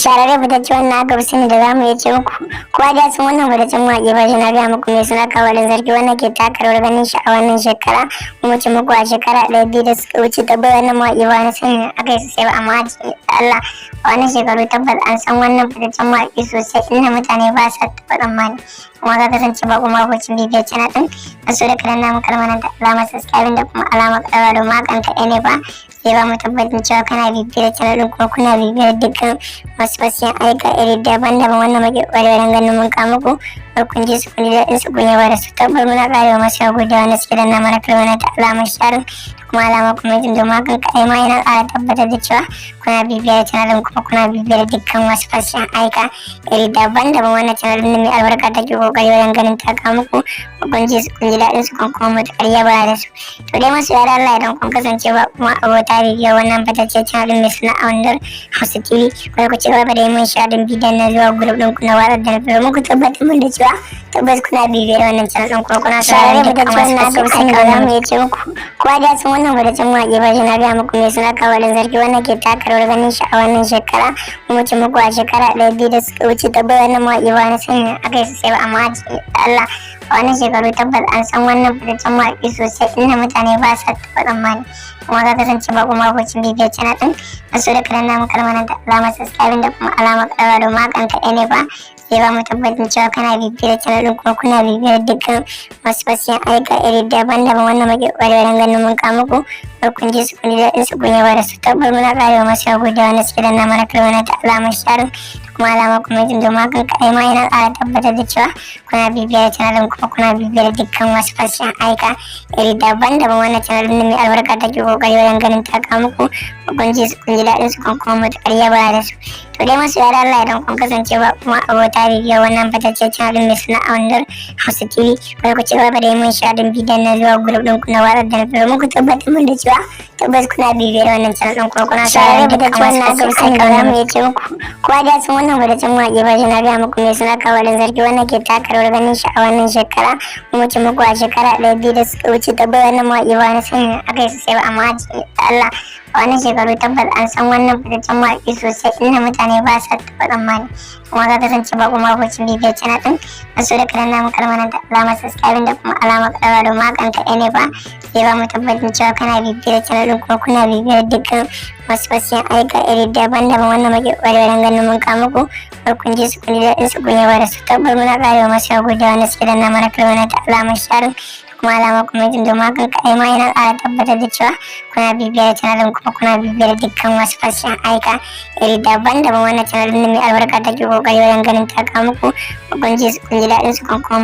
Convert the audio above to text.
Shararre fitacce wannan aka fi sani da zamu iya ce muku kowa da san wannan fitaccen mawaƙi ba shi. Na gaya muku mai suna Kawalin Sarki, wannan ke taka rawar ganin shi a wannan shekara, kuma ce muku a shekara 1, 2 da suka wuce. Tabbas wannan mawaƙi ba na sani aka yi sosai ba, amma Allah, a wannan shekaru tabbas an san wannan fitaccen mawaƙi sosai, inda mutane ba sa taɓa tsammani. Kuma ka kasance ba kuma abocin bibiyar channel ɗin, na so da ka danna mu kalmar da alamar subscribing da kuma alamar ƙararrawa, domin hakan kaɗai ne ba zai ba mu tabbacin cewa kana bibiyar channel ɗin, kuma kuna bibiyar dukkan wasu fasiyan aika iri daban-daban wannan muke ƙwarewa ganin mun kawo muku, har kun ji su, kun ji daɗin su, kun yaba da su. Tabbas muna ƙarewa masu yawa godiya wanda suke danna mana kalmar ta alamar sharing da kuma alamar comment, domin hakan kaɗai ma yana ƙara tabbatar da cewa kuna bibiyar channel ɗin, kuma kuna bibiyar dukkan wasu fasiyan aika iri daban-daban wannan channel ɗin mai albarka take ƙoƙari wajen ganin ta kawo muku, kun ji su, kun ji daɗin su, kun kuma matuƙar yaba da su. To dai masu yara Allah, idan kun kasance ba kuma abota bibiyar wannan fitacce channel ɗin mai suna Awandar Hausa TV, ko ku ci gaba da yi mun sharing bidiyon na zuwa group ɗin ku na watsa da domin ku tabbatar mun da cewa tabbas kuna bibiyar wannan channel ɗin, kuma kuna sauraron dukkan wasu aka fi sani da zamu iya ce muku kowa da san wannan fitaccen mawaƙi ba shi. Na gaya muku mai suna Kawalin Sarki, wannan ke taka rawar ganin shi a wannan shekara, kuma ce muku a shekara 1, 2 da suka wuce. Tabbas wannan mawaƙi ba na sani aka yi sosai ba, amma Allah, a wannan shekaru tabbas an san wannan fitaccen mawaƙi sosai, inda mutane ba sa taɓa tsammani. Kuma ka kasance ba kuma abocin bibiyar channel ɗin, na so da ka danna mu kalmar da alamar subscribing da kuma alamar ƙararrawa, domin hakan kaɗai ne ba zai ba mu tabbacin cewa kana bibiyar channel ɗin, kuma kuna bibiyar dukkan wasu fasiyan aika iri daban-daban wannan muke ƙwarewa ganin mun kawo muku, har kun ji su, kun ji daɗin su, kun yaba da su. Tabbas muna ƙarewa masu yawa godiya wanda suke danna mana kalmar ta alamar sharing da kuma alamar comment, domin hakan kaɗai ma yana ƙara tabbatar da cewa kuna bibiyar channel ɗin, kuma kuna bibiyar dukkan wasu fasiyan aika iri daban-daban wannan channel ɗin mai albarka take ƙoƙari wajen ganin ta kawo muku, kun ji su, kun ji daɗin su, kun kuma matuƙar yaba da su. To dai masu yara Allah, idan kun kasance ba kuma abota bibiyar wannan fitacce channel ɗin mai suna Awandar Hausa TV, ko ku ci gaba da yi mun sharing bidiyon na zuwa group ɗin ku na watsa da domin ku tabbatar mun da cewa tabbas kuna bibiyar wannan channel ɗin, kuma kuna sauraron dukkan wasu aka fi sani da zamu iya ce muku kowa da san wannan fitaccen mawaƙi ba shi. Na gaya muku mai suna Kawalin Sarki, wannan ke taka rawar ganin shi a wannan shekara, kuma ce muku a shekara 1, 2 da suka wuce. Tabbas wannan mawaƙi ba na sani aka yi sosai ba, amma Allah, a wannan shekaru tabbas an san wannan fitaccen mawaƙi sosai, inda mutane ba sa taɓa tsammani. Kuma ka kasance ba kuma abocin bibiyar channel ɗin, na so da ka danna mu kalmar da alamar subscribing da kuma alamar ƙararrawa, domin hakan kaɗai ne ba zai ba mu tabbacin cewa kana bibiyar channel ɗin, kuma kuna bibiyar dukkan wasu fasiyan aika iri daban-daban wannan muke ƙwarewa ganin mun kawo muku, har kun ji su, kun ji daɗin su, kun yaba da su. Tabbas muna ƙarewa masu yawa godiya wanda suke danna mana kalmar ta alamar sharing da kuma alamar comment, domin hakan kaɗai ma yana ƙara tabbatar da cewa kuna bibiyar channel ɗin, kuma kuna bibiyar dukkan wasu fasiyan aika iri daban-daban wannan channel ɗin mai albarka take ƙoƙari wajen ganin ta kawo muku, kun ji su, kun ji daɗin su, kun kuma